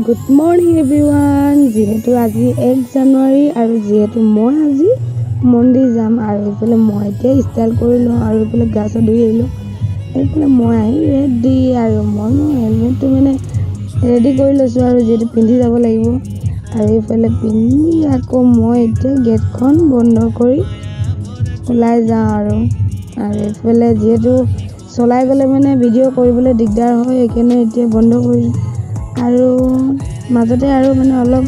Good morning everyone. যিহেতু আজি 1 জানুৱাৰী আৰু যিহেতু মই আজি মন্দিৰ যাম আৰু এইফালে মই এতিয়া ষ্টাইল কৰি লওঁ আৰু এইফালে গা চা ধুই আহিলোঁ। এইফালে মই আহি ৰেডি আৰু মই মোৰ হেলমেটটো মানে ৰেডি কৰি লৈছোঁ আৰু যিহেতু পিন্ধি যাব লাগিব। আৰু এইফালে পিন্ধি আকৌ মই এতিয়া গেটখন বন্ধ কৰি ওলাই যাওঁ আৰু আৰু এইফালে যিহেতু চলাই গ'লে মানে ভিডিঅ' কৰিবলৈ দিগদাৰ হয়, সেইকাৰণে এতিয়া বন্ধ কৰিছোঁ। আৰু মাজতে আৰু মানে অলপ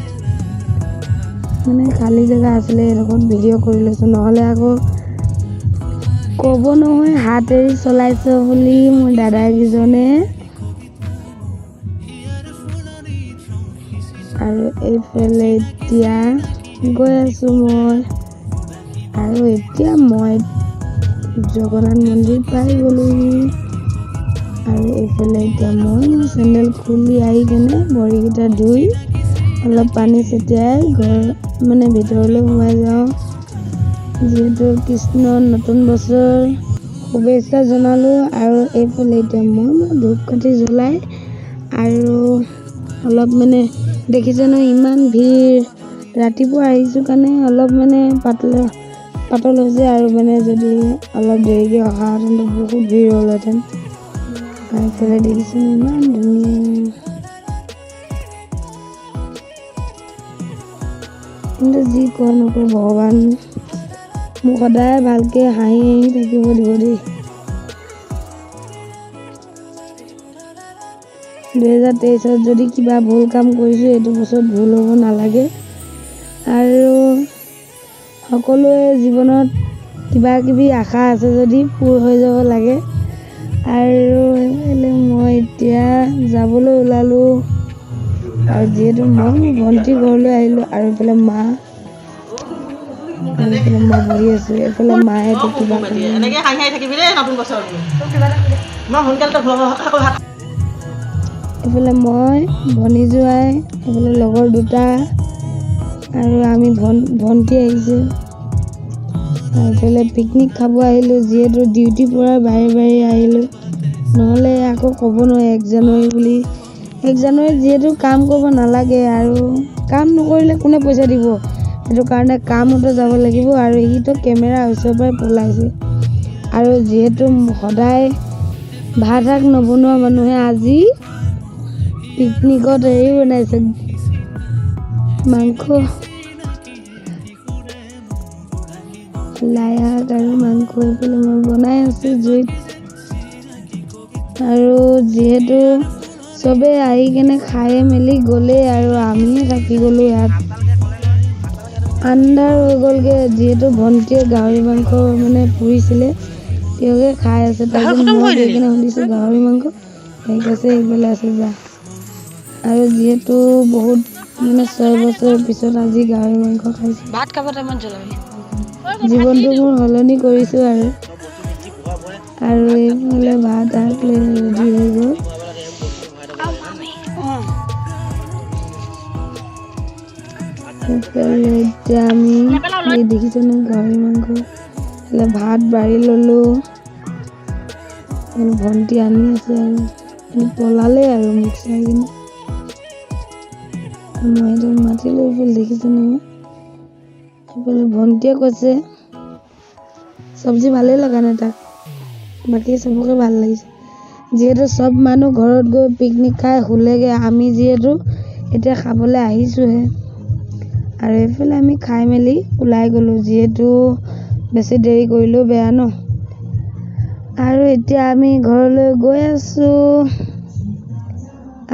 মানে খালী জেগা আছিলে, সেইডোখৰত ভিডিঅ' কৰি লৈছোঁ। নহ'লে আকৌ ক'ব নহয় হাত এৰি চলাইছ বুলি মোৰ দাদাকেইজনে। আৰু এইফালে এতিয়া গৈ আছোঁ মই আৰু এতিয়া মই জগন্নাথ মন্দিৰ পাই গ'লোহি। আৰু এইফালে এতিয়া মই মোৰ চেণ্ডেল খুলি আহি কেনে ভৰিকেইটা ধুই অলপ পানী ছটিয়াই ঘৰ মানে ভিতৰলৈ সোমাই যাওঁ। যিহেতু কৃষ্ণ নতুন বছৰ শুভেচ্ছা জনালোঁ। আৰু এইফালে এতিয়া মই মোৰ ধূপকাঠি জ্বলাই আৰু অলপ মানে দেখিছে নহয় ইমান ভিৰ। ৰাতিপুৱা আহিছোঁ কাৰণে অলপ মানে পাতলা পাতল হৈছে আৰু মানে যদি অলপ দেৰিকৈ অহা তেন্তে বহুত ভিৰ হ'লহেঁতেন। আৰু এইফালে দেখিছে ইমান ধুনীয়া। কিন্তু যি কয় নকয়, ভগৱান মোক সদায় ভালকৈ হাঁহি হাঁহি থাকিব দিব দেই। 2023ত যদি কিবা ভুল কাম কৰিছোঁ, এইটো বছৰত ভুল হ'ব নালাগে। আৰু সকলোৱে জীৱনত কিবা কিবি আশা আছে যদি পূৰ হৈ যাব লাগে। আৰু এইফালে মই এতিয়া যাবলৈ ওলালোঁ আৰু যিহেতু মই মোৰ ভণ্টিৰ ঘৰলৈ আহিলোঁ। আৰু এইফালে মা আৰু এইফালে মই বহি আছোঁ। এইফালে মায়ে এতিয়া কিবা এনেকে হাঁহি হাঁহি থাকিবি দেই নতুন বছৰ। মই সোনকালে আকৌ ভাত এইফালে মই, ভনী জোঁৱাই, এইফালে লগৰ দুটা আৰু আমি ভণ্টি আহিছে। আৰু এইফালে পিকনিক খাব আহিলোঁ। যিহেতু ডিউটিৰ পৰা বাহিৰে বাহিৰে আহিলোঁ, নহ'লে আকৌ ক'ব নোৱাৰে 1 জানুৱাৰী বুলি। 1 জানুৱাৰীত যিহেতু কাম কৰিব নালাগে আৰু কাম নকৰিলে কোনে পইচা দিব? সেইটো কাৰণে কামতো যাব লাগিব। আৰু সিটো কেমেৰা ওচৰৰ পৰাই পলাইছে। আৰু যিহেতু সদায় ভাত শাক নবনোৱা মানুহে আজি পিকনিকত হেৰি বনাইছে, মাংস, লাই শাক আৰু মাংস। এইফালে মই বনাই আছোঁ জুইত। আৰু যিহেতু চবেই আহি কেনে খাই মেলি গ'লেই আৰু আমিয়ে থাকি গ'লোঁ ইয়াত। আন্ধাৰ হৈ গ'লগৈ। যিহেতু ভণ্টিয়ে গাহৰি মাংস মানে পুৰিছিলে, তেওঁকে খাই আছে। তাৰপিছত মই গৈ কিনে সুধিছোঁ, গাহৰি মাংস? তাই কৈছে, এইফালে আছে যা। আৰু যিহেতু বহুত মানে 6 বছৰৰ পিছত আজি গাহৰি মাংস খাইছোঁ। ভাত খাব টাইমত জ্বলাবি। জীৱনটো মোৰ সলনি কৰিছোঁ। আৰু আৰু এইফালে ভাত শাক লৈ ৰেডি হৈ গ'ল। এইফালে এতিয়া আমি এই দেখিছে নহয় গাহৰি মাংস। এইফালে ভাত বাঢ়ি ল'লোঁ। ভণ্টি আনি আছে আৰু পলালে আৰু মোক চাই কিনে। মই সিহঁতক মাতিলোঁ। এইফালে দেখিছে নহয়, এইফালে ভণ্টিয়ে কৈছে চব্জি ভালেই লগা নাই তাক, বাকী চবকে ভাল লাগিছে। যিহেতু চব মানুহ ঘৰত গৈ পিকনিক খাই শুলেগৈ, আমি যিহেতু এতিয়া খাবলৈ আহিছোঁহে। আৰু এইফালে আমি খাই মেলি ওলাই গ'লোঁ, যিহেতু বেছি দেৰি কৰিলেও বেয়া ন। আৰু এতিয়া আমি ঘৰলৈ গৈ আছোঁ।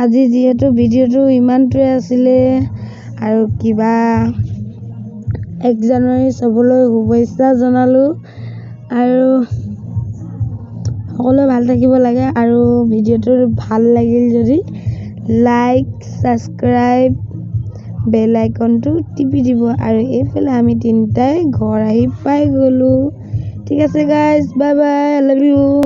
আজি যিহেতু ভিডিঅ'টো ইমানটোৱে আছিলে আৰু কিবা 1 জানুৱাৰী চবলৈ শুভেচ্ছা জনালোঁ আৰু সকলোৱে ভাল থাকিব লাগে। আৰু ভিডিঅ'টো ভাল লাগিল যদি লাইক, ছাবস্ক্ৰাইব, বেল আইকনটো টিপি দিব। আৰু এইফালে আমি তিনিটাই ঘৰ আহি পাই গ'লোঁ। ঠিক আছে guys, bye bye, I love you.